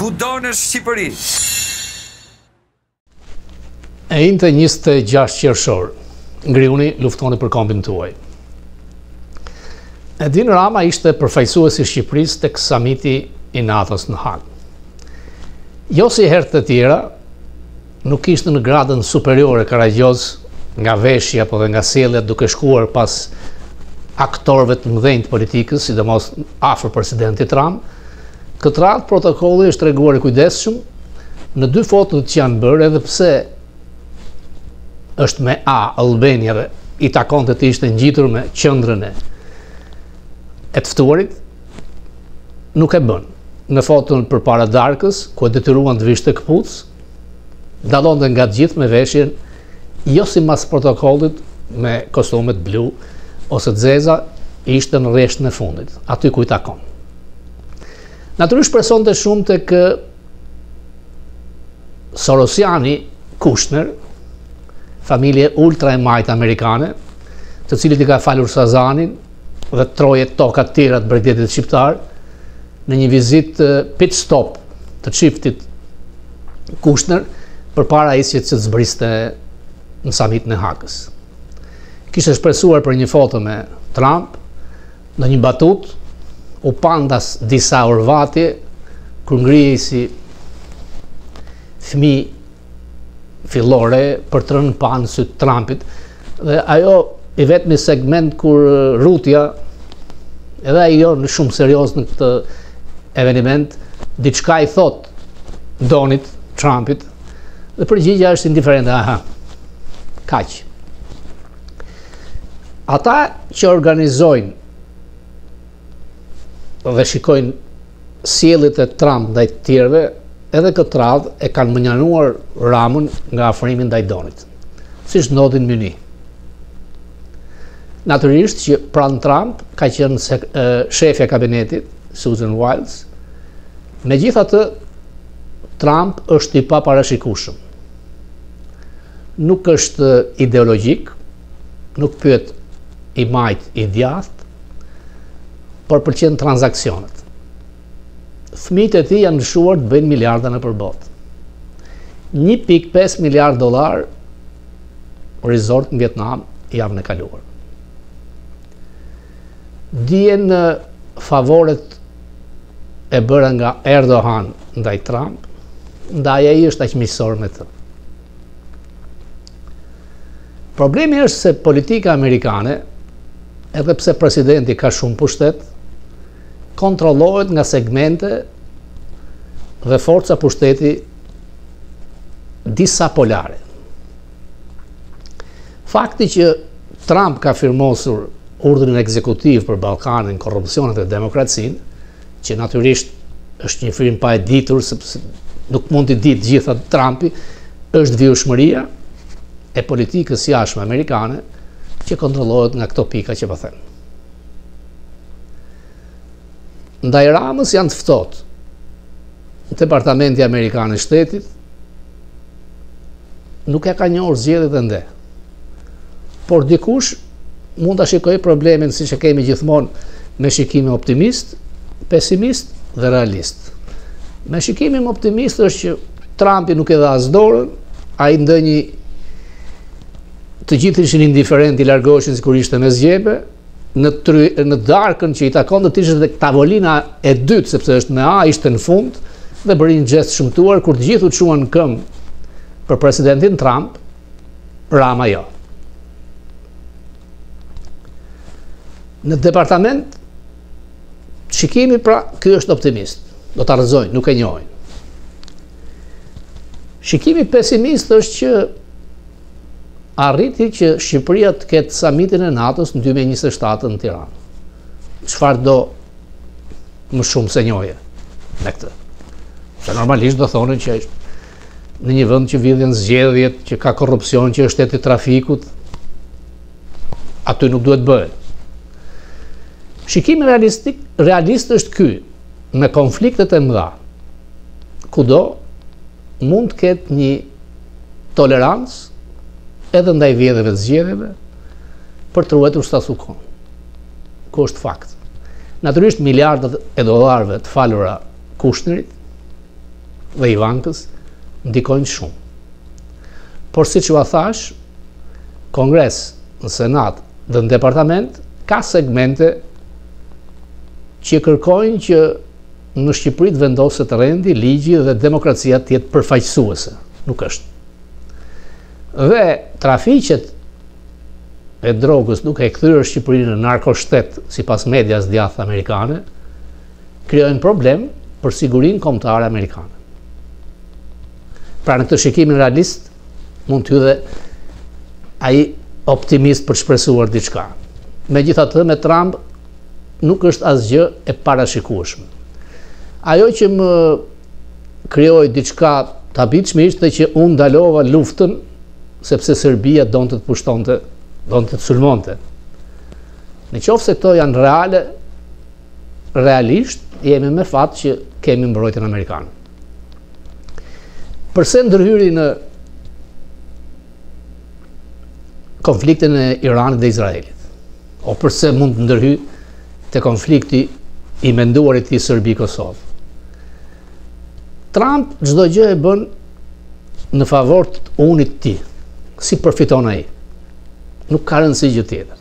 Kudo në Shqipëri. E enjte 26 qershor, ngrihuni, luftoni për kombin tuaj. Edvin Rama ishte përfaqësuesi i Shqipërisë tek samiti i NATO-s në Hagë. Jo si herë të tjera, nuk ishte në gradën superiore karagjoz nga veshja apo dhe nga sjellja duke shkuar pas aktorëve të mëdhenj të politikës, sidomos afër presidentit Trump. Këtë radhë protokolli është treguar i kujdesshëm në dy fotot që janë bërë, edhe pse është me A, Albania dhe i takonte të ishte ngjitur me qendrën e e të ftuarit, nuk e bën. Në foton përpara darkës, ku e detyruan të vishte këpucë, dallonte nga të gjithë me veshjen, jo sipas protokollit me kostumet blu ose të zeza, ishte në rreshtin e fundit, aty ku i takon. Natyrisht shpresonte shumë tek Sorosiani Kushner, familje ultra e majtë amerikane, të cilit i ka falur Sazanin dhe troje toka të tjera të bregdetit shqiptar, në një vizitë pit stop të çiftit Kushner, përpara që të zbriste në samitin e Hagës. Kishte shpresuar për një foto me Trump, Në një batutë, u panë disa orvatje, kur ngrihej si fëmijë fillore për të rënë pa në sy të Trumpit, dhe ajo i vetmi segment kur Rutja, edhe ai jo në shumë serioz në këtë eveniment, diçka i thotë Donit, Trumpit, dhe përgjigja është indiferente, aha, kaq. Ata që organizojnë dhe shikojnë sjelljet e Trump ndaj të tjerëve, edhe këtë radhë e kanë mënjanuar Ramën nga afrimi ndaj Donit, siç ndodhi në Mynih. Natyrisht që pranë Trump ka qenë shefja e kabinetit, Susan Wiles, megjithatë Trump është i paparashikueshëm. Nuk është ideologjik, nuk pyet i majtë i djathtë, por pëlqen transaksionet. Fëmijët e tij janë lëshuar të bëjnë miliarda nëpër botë. 1.5 miliard dollar resort në Vietnam javën e kaluar. Dihen favoret e bëra nga Erdogan ndaj Trump, ndaj ai është aq miqësor me të. Problemi është se politika amerikane, edhe pse presidenti ka shumë pushtet, kontrollohet nga segmente dhe forca pushteti disa polare. Fakti që Trump ka firmosur urdhrin ekzekutiv për Ballkanin, korrupsionin dhe demokracinë, që natyrisht është një firmë pa e ditur, sepse nuk mund t'i ditë gjitha Trumpi, është vijueshmëria e politikës jashtme amerikane që kontrollohet nga këto pika që po them. Ndaj Ramës janë të ftohtë. Departamenti Amerikan i Shtetit nuk e ka njohur zgjedhjet ende. Por dikush mund ta shikojë problemin siç e kemi gjithmonë me shikime optimist, pesimist dhe realist. Me shikimin optimist është që Trumpi nuk e dha as dorën, ai ndënji të gjithë ishin indiferent, i largoheshin sikur ishte me zgjebe, në try, në darkën që i takonte të ishte tek tavolina e dytë sepse është me A ishte në fund dhe bëri një gjest shëmtuar kur të gjithë u çuan në këmbë për presidentin Trump, Rama jo. Në departament shikimi pra ky është optimist. Do ta rrëzojnë, nuk e njohin. Shikimi pesimist është që arriti që Shqipëria të ketë samitin e NATO-s në 2027 në Tiranë. Çfarë do më shumë se njohje me këtë? Se normalisht do thonin që është në një vend që vidhen zgjedhjet, që ka korrupsion, që është shteti i trafikut, aty nuk duhet bëhet. Shikimi realistik, realist është ky, me konfliktet e mëdha, kudo mund të ketë një tolerancë edhe ndaj vjedhjeve të zgjedhjeve për të ruajtur status quo. Ku është fakt. Natyrisht miliardat e dollarëve të falura Kushnerit. dhe Ivankës ndikojnë shumë. Por siç jua thashë, Kongres, në Senat dhe në Departament ka segmente që kërkojnë që në Shqipëri të vendoset rendi, ligji dhe demokracia të jetë përfaqësuese. Nuk është. Dhe trafiqet e drogës duke e kthyer Shqipërinë në narkoshtet sipas medias djathtë amerikane, krijojnë problem për sigurinë kombëtare amerikane. Pra në këtë shikimin realist mund të hyjë dhe ai optimist për të shpresuar diçka. Megjithatë me Trump nuk është asgjë e parashikueshme. Ajo që më krijoi diçka të habitshme ishte që unë ndalova luftën sepse Serbia donte të pushtonte, donte të sulmonte. Në qoftë se këto janë reale, realisht jemi me fat që kemi mbrojtjen amerikane. Përse ndërhyri në konfliktin e Iranit dhe Izraelit? O përse mund të ndërhyjë te konflikti i menduar i tij Serbi-Kosovë? Trump çdo gjë e bën në favor të unit të tij, si përfiton ai. Nuk ka rëndësi gjë tjetër.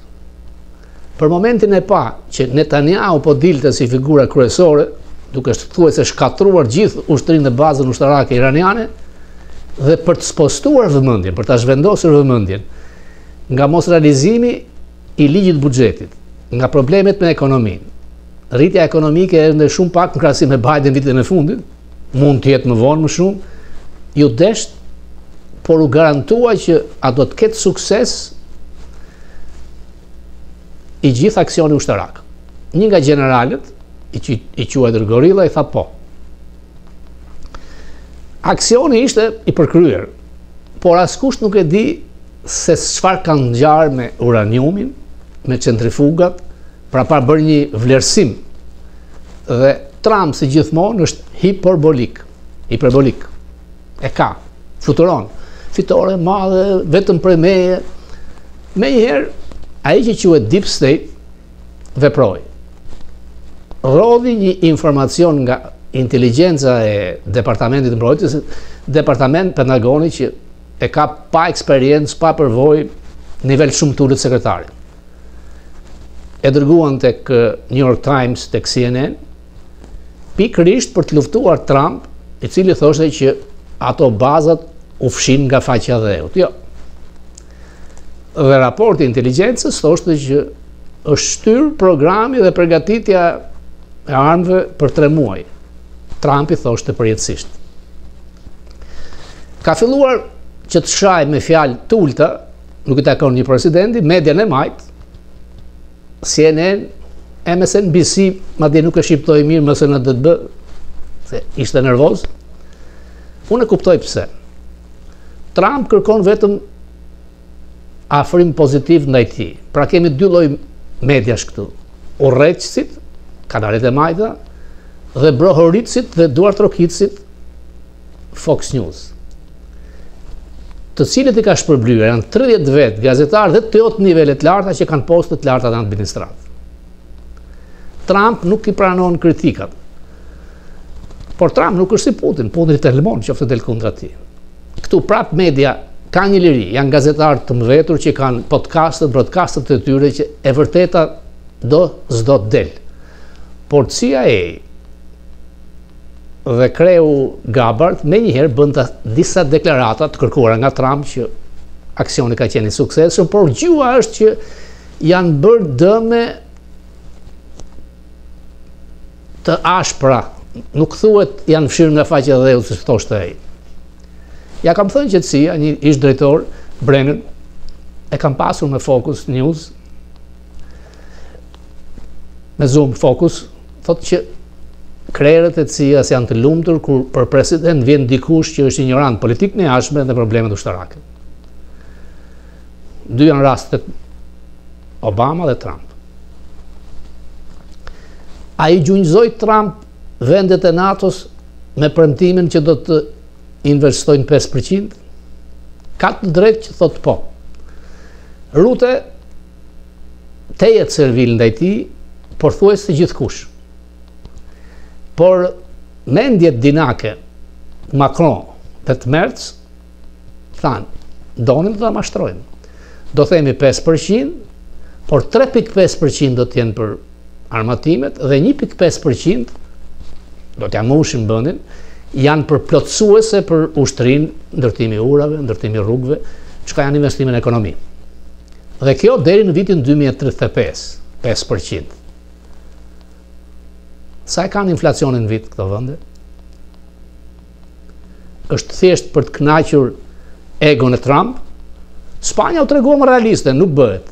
Për momentin e pa që Netanyahu po dilte si figura kryesore, duke thuajse shkatërruar gjithë ushtrinë dhe bazën ushtarake iraniane, dhe për të spostuar vëmendjen, për ta zhvendosur vëmendjen nga mosrealizimi i ligjit të buxhetit, nga problemet me ekonominë. Rritja ekonomike ende shumë pak në krahasim me Biden vitin e fundit, mund të jetë më vonë më shumë, iu desht, por u garantua që a do të ketë sukses i gjithë aksioni ushtarak. Një nga gjeneralët, i, që, i quajtur Gorilla, i tha po. Aksioni ishte i përkryer, por askush nuk e di se çfarë ka ngjarë me uraniumin, me centrifugat, pra pa bërë një vlerësim. Dhe Trump si gjithmonë është hiperbolik, hiperbolik. E ka, fluturon. Fitore e madhe vetëm prej meje. Menjëherë ai që quhet Deep State veproi. Rrodhi një informacion nga inteligjenca e Departamentit të Mbrojtjes, Departament Pentagoni që e ka pa eksperiencë, pa përvojë, nivel shumë të ulët sekretari. E dërguan tek New York Times, tek CNN, pikërisht për të luftuar Trump, i cili thoshte që ato bazat u fshin nga faqja e dheut. Jo. Dhe raporti i inteligjencës thoshte që është shtyrë programi dhe përgatitja e armëve për 3 muaj. Trumpi thoshte përjetësisht. Ka filluar që të shajë me fjalë të ulta, nuk i takon një presidenti, median e majtë, CNN, MSNBC, madje nuk e shqiptoi mirë MSNDB, se ishte nervoz. Unë e kuptoj pse. Trump kërkon vetëm afrim pozitiv ndaj tij. Pra kemi dy lloj mediash këtu. Urrejtësit, kanalet e majta, dhe brohoritësit dhe duartrokitësit Fox News. Të cilët i ka shpërblyer janë 30 vetë gazetarë dhe të të nivele të larta që kanë poste të larta në administratë. Trump nuk i pranon kritikat. Por Trump nuk është si Putin, Putin të helmon qoftë del kundra tij. Këtu prap media ka një liri, janë gazetarë të mëvetur që kanë podcastet, broadcastet e tyre që e vërteta do s'do del. Por CIA dhe kreu Gabbard menjëherë bënë disa deklarata të kërkuara nga Trump që aksioni ka qenë i suksesshëm, por gjuha është që janë bërë dëme të ashpra, nuk thuhet janë fshirë nga faqja e dheut, siç thoshte ai. Ja kam thënë që CIA, një ish drejtor, Brennan, e kam pasur me Focus News, me Zoom Focus, thotë që krerët e CIA-s janë të lumtur kur për president vjen dikush që është ignorant politikën e jashtme dhe problemet ushtarake. Dy janë rastet Obama dhe Trump. A i gjunjëzoi Trump vendet e NATO-s me premtimin që do të investojnë 5%? Ka të drejtë që thotë po. Rutte tejet servil ndaj tij, por thuajse gjithkush. Por mendjet dinake Macron dhe të Merz thanë, donin të ta mashtrojmë. Do themi 5%, por 3.5% do të jenë për armatimet dhe 1.5% do t'ja mushim bëndin, janë për plotësuese për ushtrinë, ndërtimi i urave, ndërtimi i rrugëve, çka janë investime në ekonomi. Dhe kjo deri në vitin 2035, 5%. Sa e kanë inflacionin në vit këto vende? Është thjesht për të kënaqur egon e Trump. Spanja u tregua më realiste, nuk bëhet.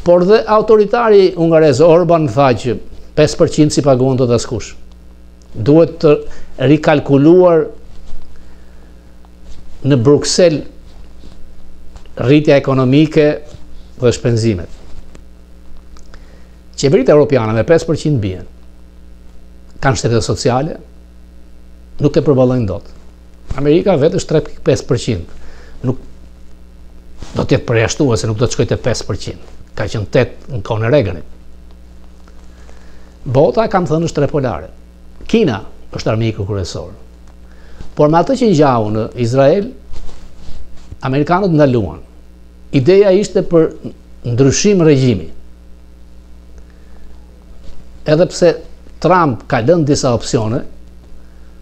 Por dhe autoritari hungarez Orban tha që 5% s'i paguan dot askush. Duhet të rikalkuluar në Bruksel rritja ekonomike dhe shpenzimet. Qeveritë europiane me 5% bien. Kanë shtete sociale, nuk e përballojnë dot. Amerika vetë është 3.5%. Nuk do të jetë përjashtuese, nuk do të shkojë te 5%. Ka qenë 8 në kohën e Reaganit. Bota, kam thënë, është trepolare. Kina është armiku kryesor. Por me atë që ngjau në Izrael, amerikanët ndaluan. Ideja ishte për ndryshim regjimi. Edhe pse Trump ka lënë disa opsione,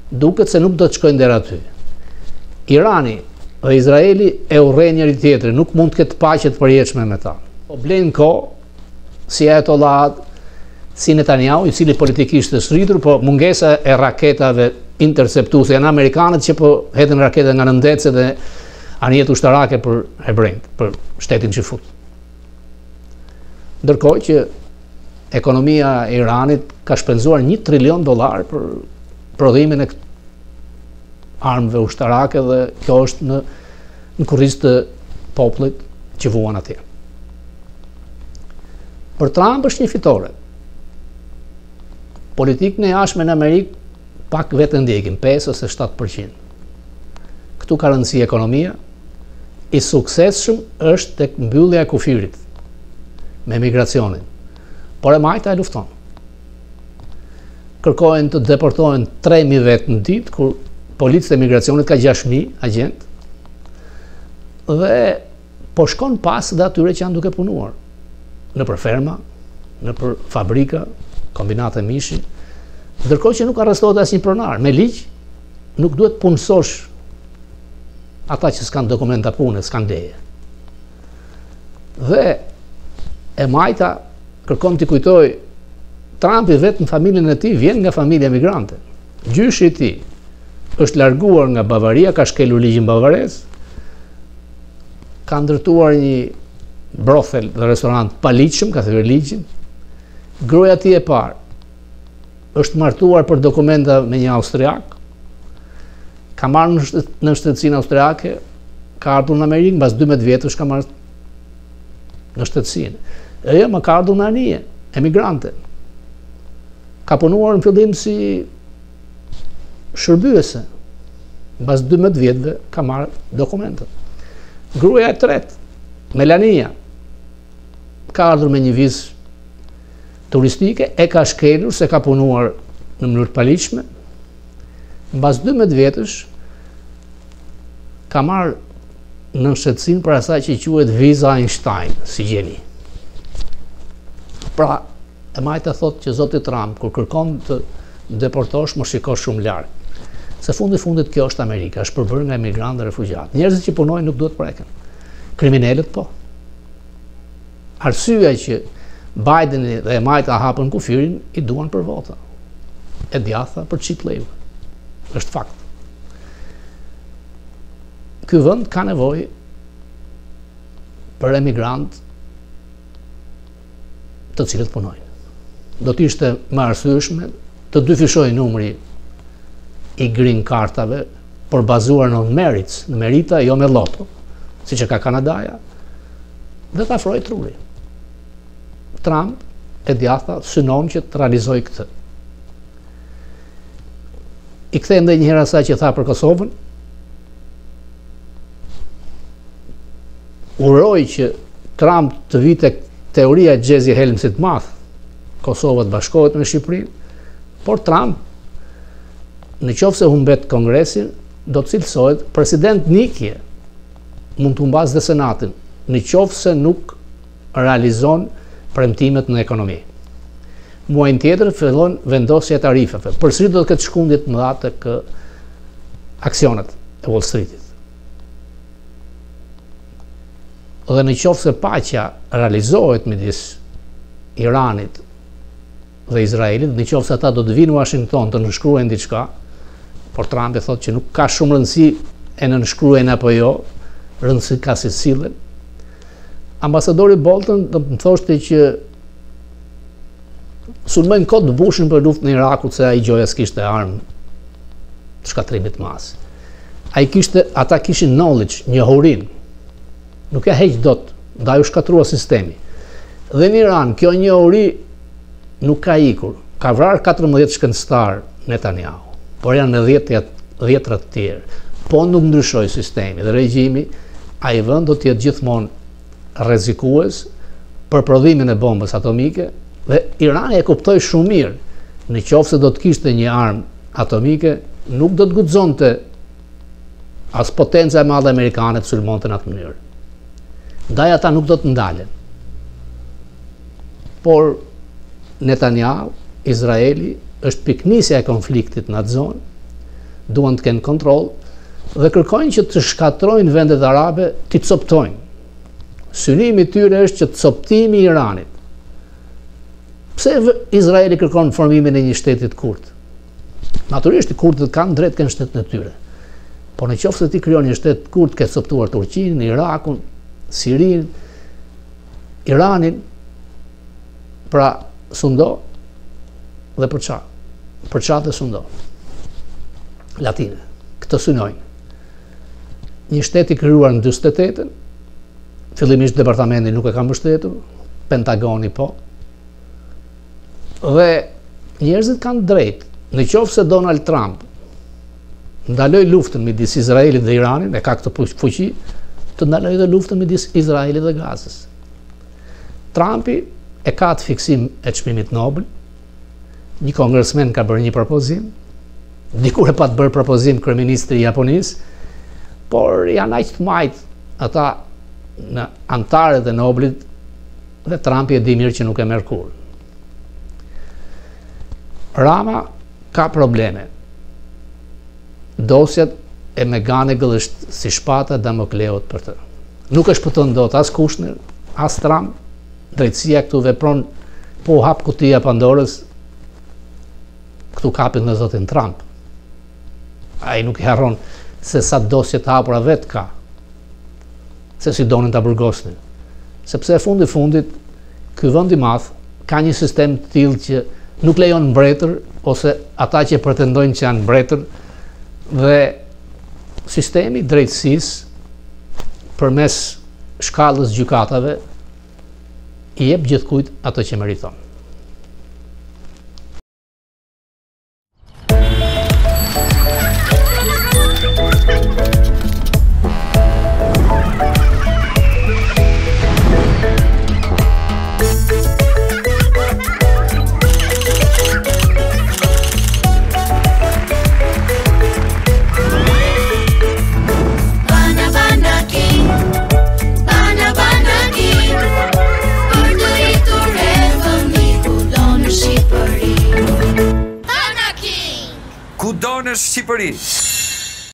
duket se nuk do të shkojnë deri aty. Irani dhe Izraeli e urrejnë njëri tjetrin, nuk mund të ketë paqe të përjetshme me ta. Po blejnë kohë si ajatollah, si Netanyahu, i cili politikisht është rritur, po mungesa e raketave interceptuese janë amerikanët që po hedhin raketa nga nëndetëset dhe anijet ushtarake për hebrenjtë, për shtetin çifut. Ndërkohë që ekonomia e Iranit ka shpenzuar 1 trilion dollar për prodhimin e armëve ushtarake dhe kjo është në në kurriz të popullit që vuan atje. Për Trump është një fitore. Politikën e jashtme në Amerikë pak vetë ndjekin, 5 ose 7%. Këtu ka rëndësi ekonomia, i suksesshëm është tek mbyllja e kufirit me migracionin. Por e majta e lufton. Kërkojnë të deportohen 3000 vetë në ditë, kur policët e migracionit ka 6000 agjentë. Dhe po shkon pas dhe atyre që janë duke punuar nëpër ferma, nëpër fabrika, kombinate mishi, ndërkohë që nuk arrestohet asnjë pronar. Me ligj nuk duhet punësosh ata që s'kanë dokumenta pune, s'kanë leje. Dhe e majta kërkon t'i kujtojë Trumpi vetë në familjen e tij vjen nga familja emigrante. Gjyshi i tij është larguar nga Bavaria, ka shkelur ligjin bavarez, ka ndërtuar një brothel dhe restorant paligjshëm, ka thyer ligjin. Gruaja e tij e parë është martuar për dokumenta me një austriak, ka marrë nënshtetësinë austriake, ka ardhur në Amerikë, mbas 12 vjetësh ka marrë nënshtetësinë. E ëma ka ardhur në anije, emigrante. Ka punuar në fillim si shërbyese. Mbas 12 vjetëve ka marrë dokumentet. Gruaja e tretë, Melania, ka ardhur me një vizë turistike, e ka shkelur se ka punuar në mënyrë të paligjshme. Mbas 12 vjetësh ka marrë nënshtetësinë për asaj që quhet viza Einstein, si gjeni. Pra, e majta thotë që zoti Trump, kur kërkon të deportosh, mos shiko shumë larg. Se fundi fundit kjo është Amerika, është përbërë nga emigrantë dhe refugjatë. Njerëzit që punojnë nuk duhet preken. Kriminelët po. Arsyeja që Bideni dhe e majta hapën kufirin, i duan për vota. E djathta për cheap labor. Është fakt. Ky vend ka nevojë për emigrantë të cilët punojnë. Do të ishte më arsyeshme të dyfishojë numri i green cardave, por bazuar në merits, në merita, jo me loto, siç e ka Kanadaja, dhe të afrojë truri. Trump e djathta synon që të realizojë këtë. I kthehem edhe një herë asaj që tha për Kosovën. Uroj që Trump të vijë tek teoria e Jesse Helmsit të madh, Kosova të bashkohet me Shqipërinë, por Trump Në qoftë se humbet Kongresin, do të cilësohet president në ikje. Mund të humbasë dhe Senatin, në qoftë se nuk realizon premtimet në ekonomi. Muajin tjetër fillon vendosja e tarifave. Përsëri do të ketë shkundje të mëdha tek aksionet e Wall Streetit. Dhe në qoftë se paqja realizohet midis Iranit dhe Izraelit, në qoftë se ata do të vinë në Washington të nënshkruajnë diçka, por Trumpi thotë që nuk ka shumë rëndësi e nënshkruajnë apo jo, rëndësi ka si sillen. Ambasadori Bolton do të më thoshte që sulmojnë kot Bushin për luftën e Irakut se ai gjoja s'kishte armë të shkatërrimit mas. Ai kishte, ata kishin knowledge, njohurinë. Nuk e heq dot, ndaj u shkatërrua sistemi. Dhe në Iran, kjo njohuri nuk ka ikur. Ka vrarë 14 shkencëtarë Netanyahu, por janë me dhjetra të tjerë. Po nuk ndryshoi sistemi dhe regjimi, ai vend do të jetë gjithmonë rrezikues për prodhimin e bombës atomike dhe Irani e kuptoi shumë mirë, në qoftë se do të kishte një armë atomike, nuk do të guxonte as potenca e madhe amerikane të sulmonte në atë mënyrë. Ndaj ata nuk do të ndalen. Por Netanyahu, Izraeli, është pikënisja e konfliktit në atë zonë, duan të kenë kontroll dhe kërkojnë që të shkatërrojnë vendet arabe, t'i coptojnë. Synimi i tyre është që coptimi i Iranit. Pse Izraeli kërkon formimin e një shteti kurd? Natyrisht kurdët kanë drejt të kenë shtetin e tyre. Por në qoftë se ti krijon një shtet kurd, ke coptuar Turqinë, Irakun, Sirinë, Iranin, pra sundo dhe përça. Përça dhe sundo. Latine. Këtë synojnë. Një shtet i krijuar në 48-ën, fillimisht departamenti nuk e ka mbështetur, Pentagoni po, Dhe njerëzit kanë drejt. Në qoftë se Donald Trump ndaloi luftën midis Izraelit dhe Iranit, e ka këtë fuqi, të ndalojë dhe luftën midis Izraelit dhe Gazës. Trumpi e ka atë fiksim e çmimit Nobel, një kongresmen ka bërë një propozim, dikur e pat bërë propozim kryeministri i Japonisë, por janë aq të majtë ata në anëtarët e Nobelit Dhe Trumpi e di mirë që nuk e merr kurrë. Rama ka probleme. Dosja e McGonigal është si shpata e Damokleut për të. Nuk e shpëton dot as Kushner, as Trump. Drejtësia këtu vepron po u hap kutia e Pandorës, këtu kapin dhe zotin Trump. Ai nuk i harron se sa dosje të hapura vetë ka. Se si donin ta burgosnin. Sepse e fundi fundit, ky vend i madh ka një sistem të tillë që nuk lejon mbretër ose ata që pretendojnë që janë mbretër dhe sistemi i drejtësisë përmes shkallës gjykatave i jep gjithkujt atë që meriton. Kudo në Shqipëri.